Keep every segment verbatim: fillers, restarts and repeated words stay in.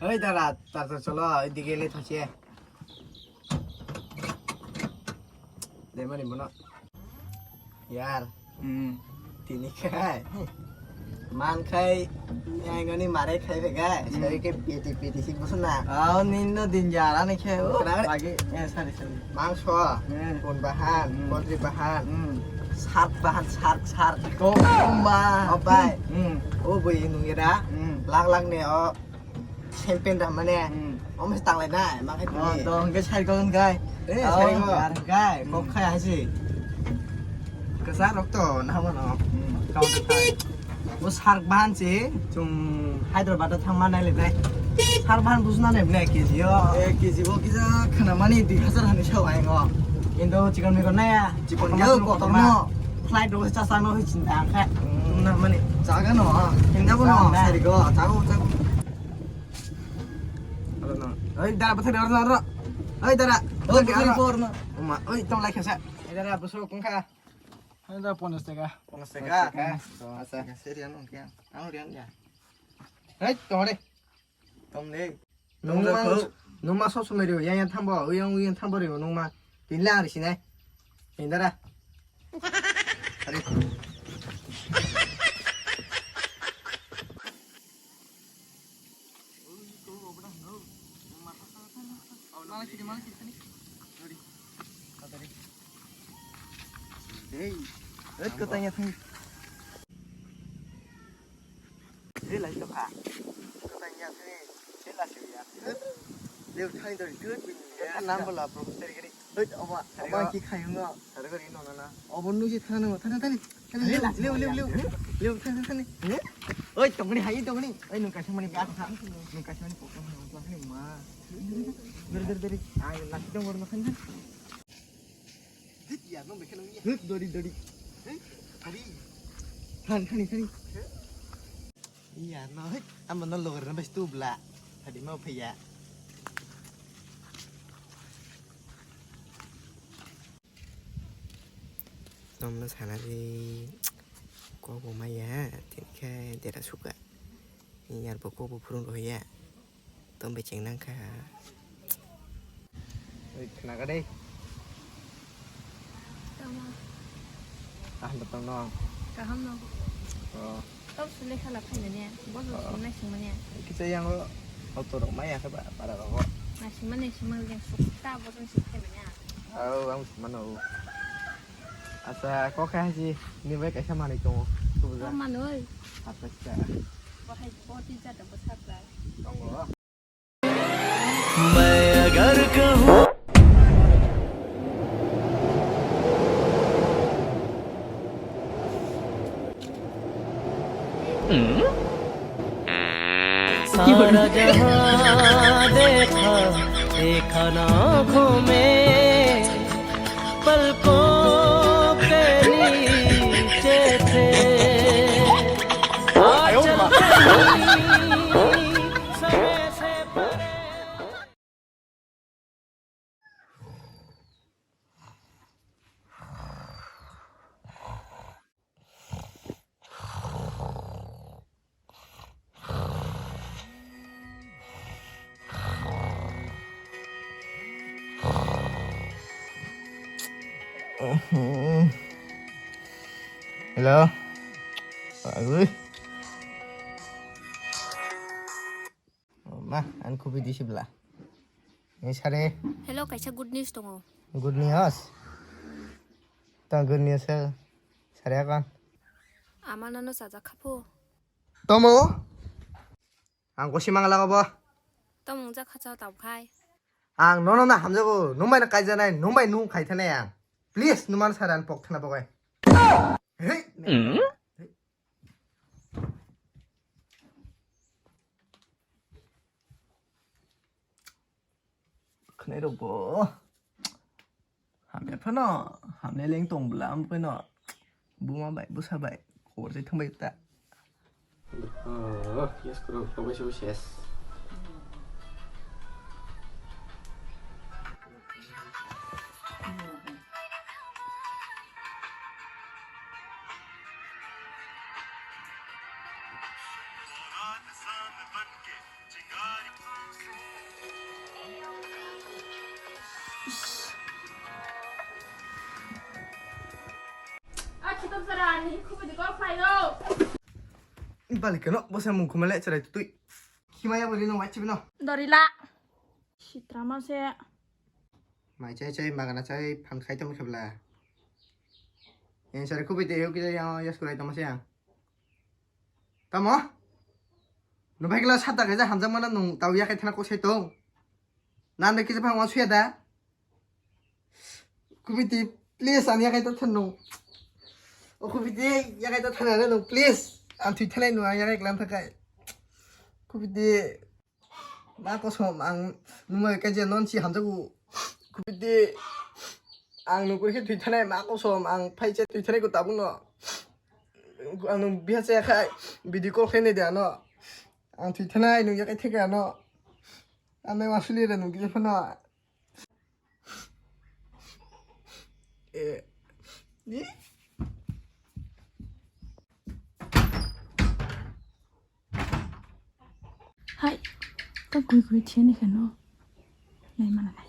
Oi dara, tar tar cholo, oidige le thangse. Demani bono. Yar. Hmm. Tini khai. Man khai, yang ini mare khai begai. Hmm. Sari ke piti piti sih bosan na. Oh, nindo din jara ni khai. Oh, kenapa? Lagi, eh, sorry, sorry. Mangso, hmm, pun bahan, hmm, potri bahan, hmm, sark bahan, sark, sark. Kok, kumba. Oh, bai. Hmm. Oh, bui nungira. Hmm. Lak lak ne, oh. Champion da mane. Hmm. Omo se tanglai nai, ma khai. Oh, tini. To hwnkhe sai kok hwnkhe. Eh, oh, sai kok. Yar hwnkhe, hmm, kok khai hai se. Kwchak rok to na hamo no. Hmm. Kau de khai. Bo sark bahan se, chung Hyderabad o thangma nai le nai. Sark bahan bujna nai bne K G o. Eh, K G bo kisa khana mani dui hajar hani sao ai ngo. Indo chikon mikon nai ya. Chikon ya, kotor no. Flight ro cha sa no hin ta kha. Hmm, na mani. Chaga no. Hinda bo no. Chaga. Sari go, chago, chago. Oi, dara, bwthai dara, dara. Oi, dara. Oi, bwthai dara. Uma, oi, tong lai khasa. Oi, dara, bwswk wngkha. Oi, dara, ponchash taka. Ponchash taka. Ponchash taka. Asa. Serian wngkha. Ang rian ya. Hei, tong de. Tong de. Nungma, nungma sob somoi rio, yang yang thambo, uyang uyang thambo rio, nungma. Tin lang ri sinai. Tin dara. Ari. Dei, ret ko tanya thang. Dei lai to kha. Ko tanya thang. Dei la siya. Leo thang dori good. Kan nam bola bro. Seri gari. Hei, oba, oba ki khai hungo? Sari gari no na na. Obo nuji thana no, thana thani. Thani, leo, leo, leo, leo. Leo, thani, thani. Oi, tongni, hai, tongni. Oi, nung kaisa mani bak kha. Nung kaisa mani pokok mani, nung kaisa mani ma. Dori, dori, dori. Ai, laki dong, dori, thani, thani. Hit, ya, nung bekhe nung ya. Hit, dori, dori. Hit, dori. Thani, thani, thani. Iya, no, hit. Amo no logar na bes tu bla. Tadi mau phe ya. Nomno sanadi kok bo maya, tini khe dera suka. Yar bo kok bo phurung roya. Tom becheng nangkha. Oi, khnaga dei. Tamo. Ah, betul no. Kaham no. Oh. Tok sule khala phaimani, bojol sung naisingmani. Kisa yang lo auto rok maya khe ba para rogo. Naisingmani singmani yang sukta bojol sing phaimani. Au, ang singmano. Asa, kok khe haji ni bai kaisa manwi tongo. Kubuja. Kok manwi? Acha, acha. Bahai boti jata bwsajak. Tongo. मैं अगर कहूँ सारा जहां देखा, देखा ना आँखों में, पलकों के नीचे थे। आज चलते ही समय से परे। Hello. Ui. Ma, ang kubi di sibla. Ni sare. Hello, kaisa good news tongo. Good news? Tang good news, eh. Sare akon. Ama nono chajak kha pho. Tomo? Ang kosi mangla obo. Tamo wngjakha chao tabkhai. Ang nono na hamjago, nwng bai no kaijanai, nwng bai nwng khai thanai ang. Please, nwng man saran pok thana bagwi. Hei. Khwnai rok bo. Hamya phano, hamya leng tong bwla, am phano buma bai, bwsa bai, khobor se thangbai ta. Oh, yes, kuro, kuro, bai se, bai se, yes. Balik keno, bosa mung khumale cherai tutui. Khimaya boli no wachibino. Dorila. Sitrama se. Mai chai chai, magana chai, phan khai tong khebla. Yang sari kubi te yo kija yang yas kurai tong siang. Tamo? No bai kila sata kaisa hamjak mana nung tau yakai thana kosai tong. Nan bai kisa phang wan suya da. Kubiti, please, ang yakai ta thanno. O kubiti, yakai ta thana no, please. Ang thui thanai no, ang yakai klam thakai. Kubiti, ma kosom ang numai kaje non si hamjago. Kubiti, ang nukur khe thui thanai ma kosom ang phai che thui thanai ko tabuk no. Ang nung biha che khai video call khainai de ano. Ang thui thanai nung yakai theke ano. Ang nai wasuli re nung kisa phano. Eh. Ni? Hai. Ka gui gui thiani kheno. Nai mana nai.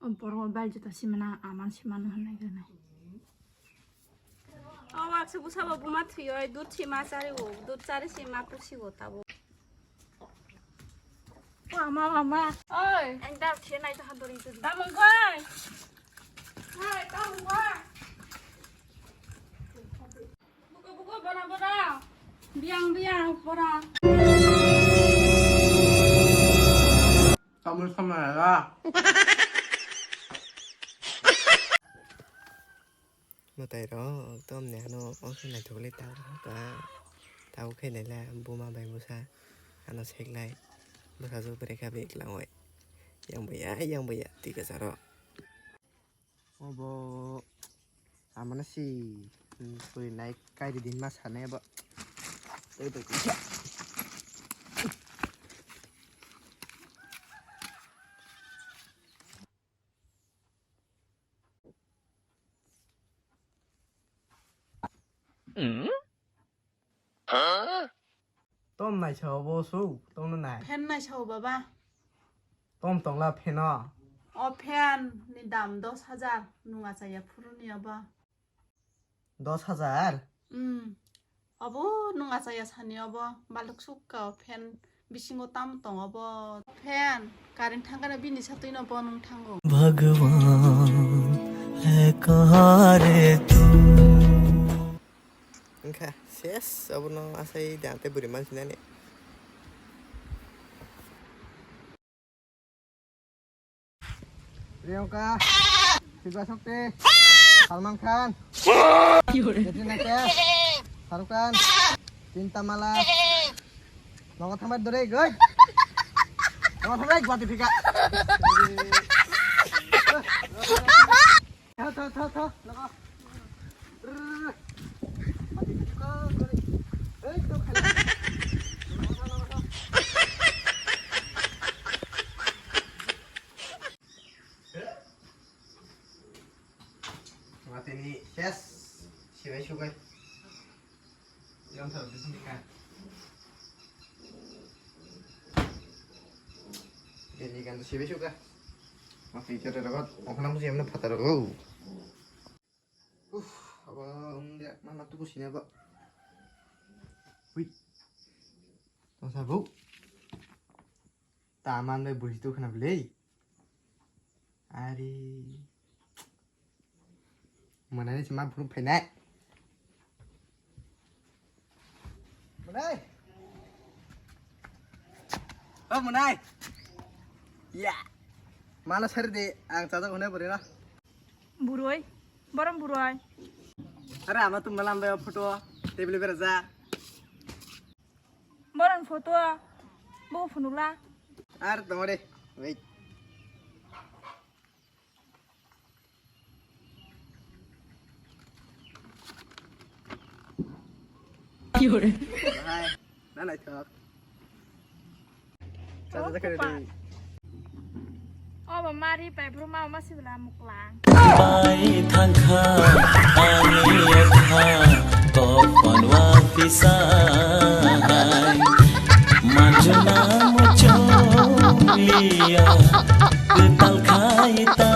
O borok bai jota simana aman simano hwnwi gwnai. O waksa bwsabo buma thwiwi dud sima chari o, dud chari sima pusi o tabo. Mama, mama. Oi. Ang dal thia nai to hadori to. Tamung koi. Hai, tamung koi. Buka, buka, bora, bora. Biang, biang, bora. Kamu sama ya. Mwtai rok, tom ni ano, o khe naithok le ta, ta, ta o khe naila, buma bai bwsa, ano sek lai, bwsa jok bwrwi kha bek lang oi. Yang bwya, yang bwya, twi kwcharo. Obo amano si, hmm, puri nai kairi din ma sanai abo. Tei bai kisa. Tom naisao bo su, tom no nai. Fan naisao baba. Tom tongla fan o. O fan ni dam dos hajar, nung achaya phuru ni obo. Dos hajar? Hmm. Obo nung achaya sani obo, baluk sukka o fan bisingo tam tong obo. Fan, current thangkhe bini satwi no bo nung thango. Bhagwan hai kaha re tu. Wngkha ses, obono asai dante bwrwi mansinani. Priyanka, Shiva Shakti, Salman Khan, Katrina Kaif, Shahrukh Khan, Tinta Mala. Nogo thambai dore goi. Nogo thambai gwati phika. Tho, tho, tho, tho, nogo. Watini ses sibai sugai. Yang thar di sini kan. Ini kan sibai sugai. Masih cerita dapat. Aku namu siapa dapat taruh. Uff, abo wngya, ma ma tubu sini abo. Hui. Tongsa bo. Taman bai buji tu khna bwlwi. Ari. Mwnai se ma phuru phainai. Mwnai. O mwnai. Ya. Mano sari de ang chajak hwnai bwrwi no. Buroi. Borom buroi. Are ama tum malam bai photo table bera ja. Borom photo. Bo phunukla. Ar tongore. Wait. Hai, na naithok. Chacha jakhai redi. Obo mari pai bro ma ma sibla muklang. Pai thangkha ani Amo choliya kwtal khai ta.